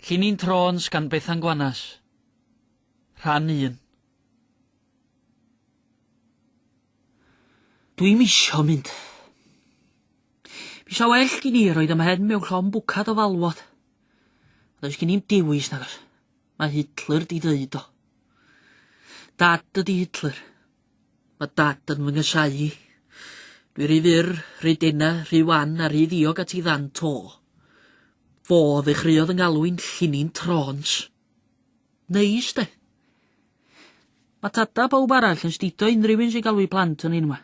Llinyn Trôns gan Bethan Gwanas. Rhan 1. Dwi'm isio mynd. Mi sa well gin i roid 'y mhen mewn llond bwcad o falwod. Ond does gin i'm dewis nagos. Mae Hitler 'di ddeud o. Dad ydi Hitler. Mae Dad yn fy nghasáu i. Dwi rhy fyr, rhy dena, rhy wan a rhy ddiog at 'i ddant o. Fo ddechreuodd 'y ngalw i'n llinyn trôns. Neis 'de? Mae tada pawb arall yn stido unrhyw un sy'n galw 'u plant yn enwa.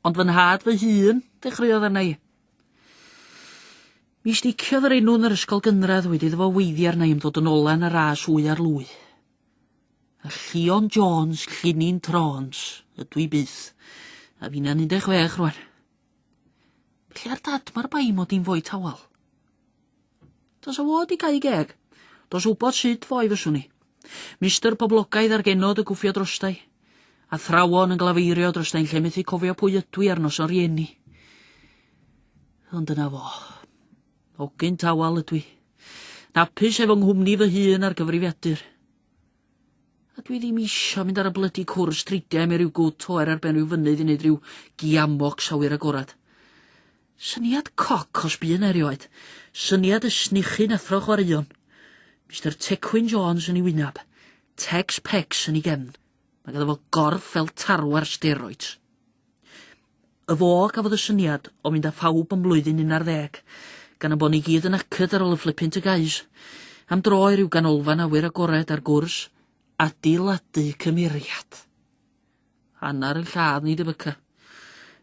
Ond fy nhad fy hun ddechreuodd arna i. Mi sticiodd yr enw yn yr ysgol gynradd wedi iddo fo weiddi arna i am ddod yn ola yn y ras wy ar lwy. A Llion Jones, Llinyn Trôns, ydw i byth. A finna'n 16 rwan. Felly ar dad mae'r bai mod i'n foi tawel. Tasa fo 'di cau geg, dos wybod sut foi fyswn i. Mister poblogaidd ar genod y gwffio drostai. Athrawon yn glafeirio drostai'n lle methu cofio pwy ydw i ar noson rieni. Ond dyna fo. Hogyn tawel ydw i. Napus efo nghwmni fy hun ar gyfrifiadur. A dwi ddim isio mynd ar y blydi cwrs tridiau mewn rhyw gwt oer ar ben rhyw fynydd i wneud rhyw giamocs awyr agorad. Syniad coc os bu yna erioed. Syniad y snichyn athro chwaraeon. Mister Tecwyn Jones yn ei wynab. Tex Pex yn ei gefn. Mae ganddo fo gorff fel tarw ar steroids. Y fo gafodd y syniad o fynd â phawb yn mlwyddyn un ar ddeg, gan ein bod ni gyd yn knackered ar ôl y flippin tygais, am dro i ryw ganolfan awyr agored ar gwrs adeiladu cymeriad. Hannar yn lladd ni debyca.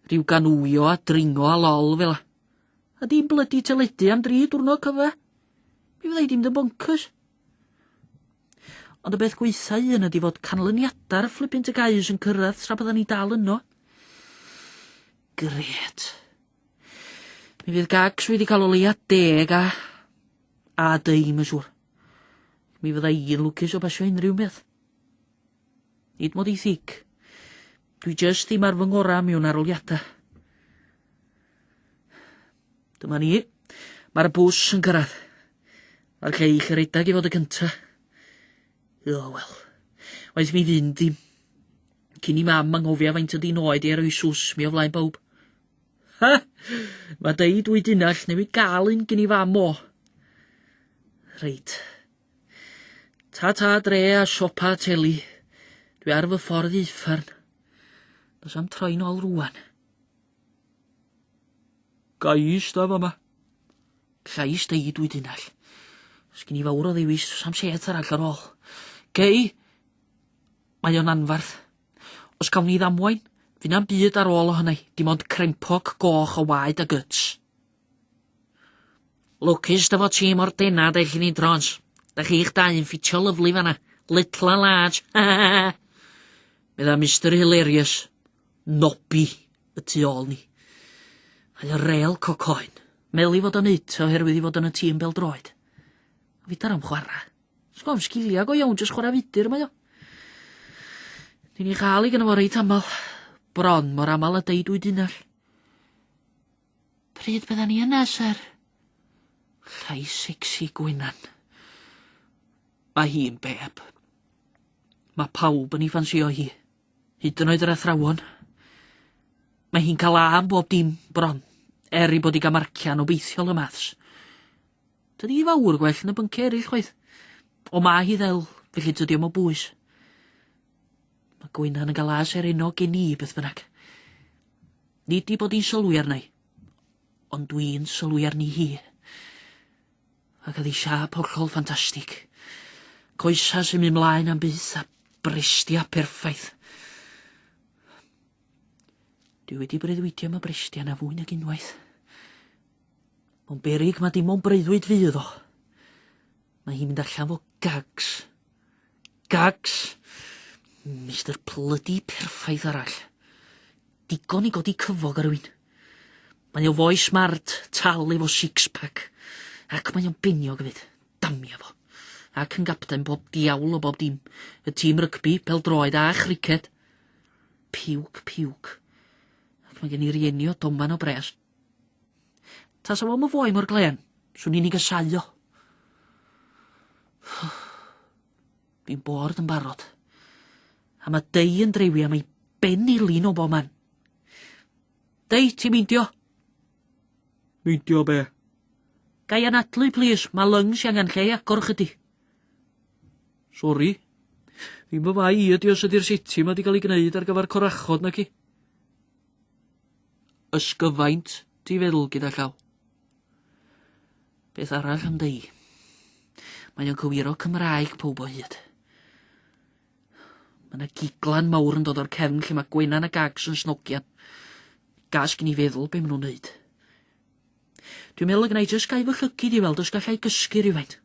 Rhyw ganŵio a dringo a lol fela. A dim blydi teledu am dri diwrnod cyfa. Mi fydda i 'di mynd yn bonkers. Ond y beth gwaetha un ydi fod canlyniadau'r flippin tygais yn cyrraedd tra byddan ni dal yno. Grêt. Mi fydd gags wedi cael o leia deg a... a dei, mae'n siŵr. Mi fydda i'n lwcus o basio unrhyw beth. Nid mod i thic. Dwi jyst ddim ar fy ngorau mewn aroliadau. Dyma ni. Mae'r bws yn cyrraedd. Mae'r lleill yn rhedeg i fod y cynta. O, wel. Waeth mi fynd ddim. Cyn i mam anghofio faint ydi'n oed i a rhoi sws mi o flaen bawb. Ha! Mae deud dwy dunnell newydd gael un gyn i fam o. Reit. Ta ta dre a siopa teli. Dwi ar fy ffordd i uffern. Does am troi'n ôl rwan. Ga i ista fama? Llais deud dwy dunnell. Os gen i fawr o ddewis, does am set arall ar ôl. Gei! Mae o'n anfarth. Os cawn ni ddamwain, fy na'm byd ar ôl ohona i, dim ond crempog goch o waed a gyts. Lwcus dy fod ti mor dena de llinyn trons. Da chi'ch dau'n ffitio lyfli fanna. Little a large. Ha ha ha! Medda Mister Hilarious. Nobi y tu ôl ni. Mae o rêl cocoen. Mel i fod o'n neud oherwydd i fod yn y tîm bêl-droed. Fedar o'm chwara. Sgwam sgilia go iawn, jyst chwara fudur mae o. Ni'n ei chael i gynno fo reit aml. Bron mor aml a deud dwy dunnell. Pryd bydda ni yna, syr? Llais sexy Gwenan. Mae hi'n beb. Mae pawb yn ei ffansio hi. Hyd yn oed yr athrawon. Mae hi'n cael A am bob dim, bron, er ei bod i gael marciau anobeithiol y maths. Dydy hi fawr gwell yn y bynciau eraill chwaith. O mae hi ddel, felly dydy o'm o bwys. Mae Gwenan yn cael A sereno gen i, beth bynnag. Nid i bod hi'n sylwi arna i, ond dwi'n sylwi arni hi. Ac oedd hi siâp hollol ffantastig. Coesa sy'n mynd mlaen am byth a brestia perffaith. Dwi wedi breuddwydio am y brestia na fwy nag unwaith. Mae'n berig mae dim ond breuddwyd fydd o. Mae hi'n mynd allan fo gags. Gags! Mister Plydi perffaith arall. Digon i godi cyfog ar rywun. Mae o foi smart, tal efo six pack. Ac mae o'n biniog hefyd. Damia fo. Ac yn gapten bob diawl o bob dim. Y tîm rygbi, pêl-droed a chriced. Piwc, piwc. Ac mae gen i rieni o doman o bres. Tasa fo'm yn foi mor glên, swn i'n ei gasáu o. Dwi'n bored yn barod. A mae Dei yn drewi am ei ben i lin o bob man. Dei, ti'n meindio? Meindio be? Ga i anadlu, plîs? Mae lungs i angen lle i agor chydig. Sori. Ddim fy fai i ydi os ydi'r seti 'ma 'di cael ei gwneud ar gyfer corachod naci? Ysgyfaint, ti feddwl gyda llaw. Beth arall am Dei? Mae o'n cywiro Cymraeg pawb o hyd. Mae yna giglan mawr yn dod o'r cefn lle mae Gwenan a Gags yn snogian. Gas gen i feddwl be maen nhw'n neud. Dwi'n meddwl y gwnai jyst gau fy llygid i weld os gallai gysgu rhywfaint.